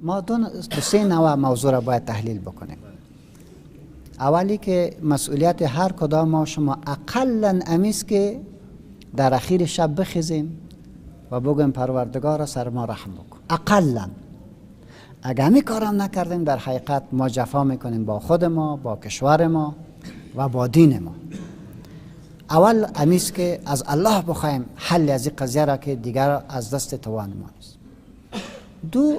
ما دو سه نوع موضوع را باید تحلیل بکنیم. اولی که مسئولیت هر کدام ما شما اقلا امیست که در اخیر شب بخیزیم و بگویم پروردگار سر ما رحم بکن. اقلا اگر همی کارم نکردیم در حقیقت ما جفا میکنیم با خود ما، با کشور ما و با دین ما. اول امیست که از الله بخوایم حل از این قضیه را که دیگر از دست توان ما نیست. دو،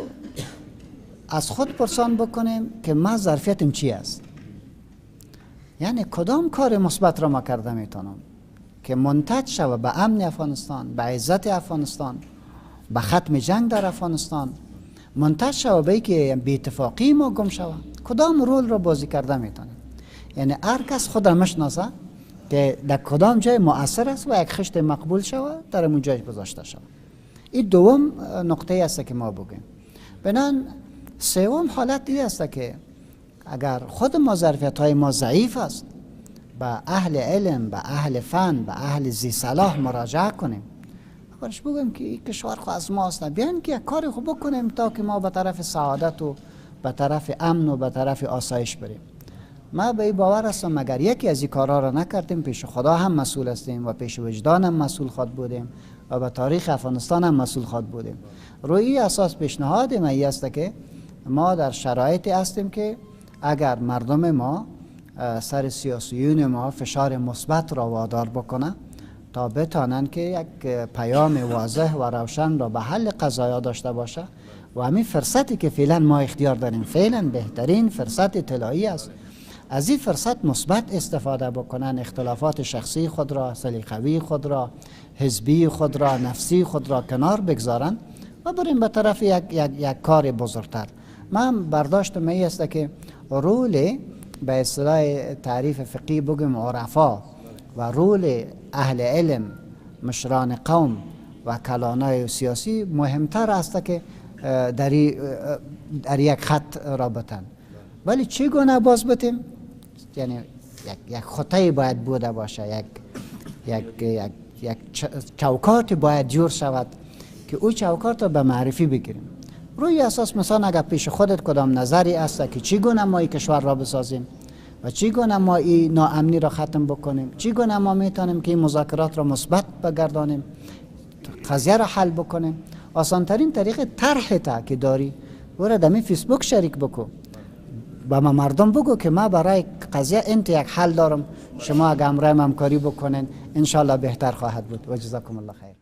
از خود پرسان بکنیم که ما ظرفیتم چی است، یعنی کدام کار مثبت را ما کرده میتونم که منتج شود به امن افغانستان، به عزت افغانستان، به ختم جنگ در افغانستان، منتج شود به که بی اتفاقی ما گم شود. کدام رول را بازی کرده میتونیم؟ یعنی هر کس خود را مشناسه که در کدام جای مؤثر است و یک خشت مقبول شود در اون جای گذاشته شود. این دوم نقطه است که ما بگیم. بنان سوم حالت این است که اگر خود ما ظرفیت های ما ضعیف است، به اهل علم، به اهل فن، به اهل ذی صلاح مراجعه کنیم، برش بگیم که این کشور خو از ماست، بیاین که یک کاری خو بکنیم تا که ما به طرف سعادت و به طرف امن و به طرف آسایش بریم. ما به این باور هستم اگر یکی از این کارها را نکردیم پیش خدا هم مسئول هستیم و پیش وجدان هم مسئول خواد بودیم و به تاریخ افغانستان هم مسئول خواد بودیم. روی این اساس پیشنهاد ما این است که ما در شرایطی هستیم که اگر مردم ما سر سیاسیون ما فشار مثبت را وادار بکنه تا بتانن که یک پیام واضح و روشن را به حل قضایا داشته باشه و همین فرصتی که فعلا ما اختیار داریم، فعلا بهترین فرصت طلایی است، از این فرصت مثبت استفاده بکنن، اختلافات شخصی خود را، سلیقوی خود را، حزبی خود را، نفسی خود را کنار بگذارن و بریم به طرف یک کار بزرگتر. من برداشت می است که رول به اصطلاح تعریف فقهی بگیم عرفا و رول اهل علم، مشران قوم و کلانای سیاسی مهمتر است که در یک خط رابطن. ولی چگونه باز بتیم؟ یعنی یک خطی باید بوده باشه، یک چوکات باید جور شود که او چوکات را به معرفی بگیریم. روی اساس مثلا اگر پیش خودت کدام نظری است که چگونه ما این کشور را بسازیم و چگونه ما این ناامنی را ختم بکنیم، چگونه ما میتونیم که این مذاکرات را مثبت بگردانیم، قضیه را حل بکنیم، آسانترین طریق طرح تا که داری او را در فیسبوک شریک بکن، با ما مردم بگو که ما برای قضیه انت یک حل دارم، شما اگر همراه همکاری بکنین انشالله بهتر خواهد بود. و جزاکم الله خیر.